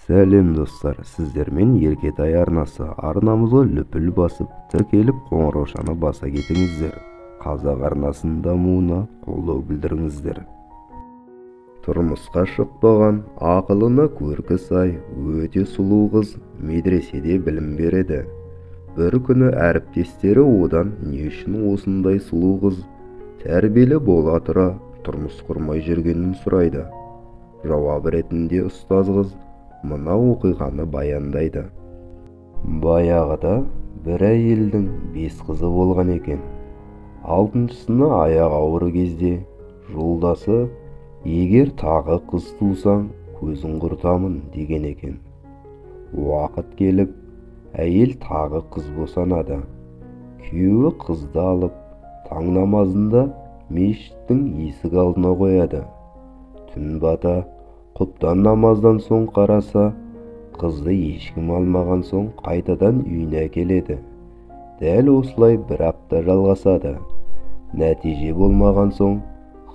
Сәлем достар, сіздермен Еркетай арнасы. Арнамызға лүпіл басып, тіркеліп қоңыраушаны баса кетіңіздер. Қазақ арнасының дамуына қолдау білдіріңіздер. Тұрмысқа шықпаған, ақылына көркі сай, өте сұлу қыз медреседе білім береді. Бір күні әріптестері одан не үшін осындай сұлу қыз тәрбиелі бола тұра тұрмыс құрмай жүргенін сұрайды. Жауап ретінде ұстаз қыз мына оқиғаны баяндайды. Баяғыда бір әйелдің 5 қызы болған екен. Алтыншысына аяғы ауыр кезде жолдасы, егер тағы қыз тусаң, көзін құртамын деген екен. Уақыт келіп, әйел тағы қыз босанады. Күйеуі қызды алып, таң намазында мешіттің есік алдына қояды. Түн бата, құптан намаздан соң қараса, қызды ешкім алмаған соң қайтадан үйіне әкеледі. Дәл осылай бір апта жалғасады. Нәтиже болмаған соң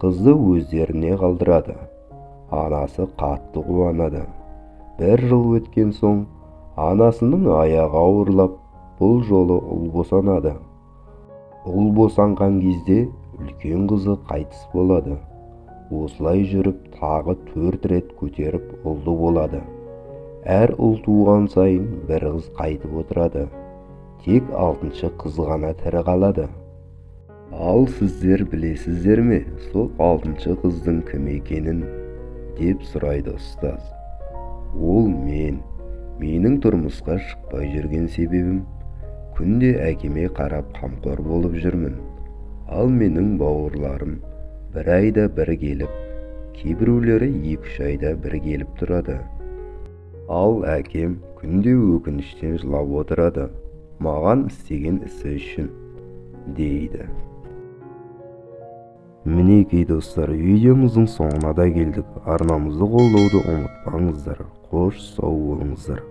қызды өздеріне қалдырады. Анасы қатты қуанады. Бір жыл өткен соң анасының аяғы ауырлап, бұл жолы ұл босанады. Ұл босанған кезде үлкен қызы қайтыс болады. Осылай жүріп тағы 4 рет көтеріп ұлды болады. Әр ұл туған сайын бір қыз қайтып отырады. Тек 6-шы қыз ғана тірі қалады. Ал сіздер білесіздер ме, сол 6-шы қыздың кім екенін? Деп сұрайды ұстаз. Ол мен. Менің тұрмысқа шықпай жүрген себебім, күнде әкеме қарап қамқор болып жүрмін. Ал менің бауырларым бір айда бір келіп, кейбіреулері 2-3 айда бір келіп тұрады. Ал әкем күнде өкініштен жылап отырады, маған істеген ісі үшін, дейді. Мінекей достар, видеомыздың соңына да келдік. Арнамызды қолдауды ұмытпаңыздар. Қош сау болыңыздар.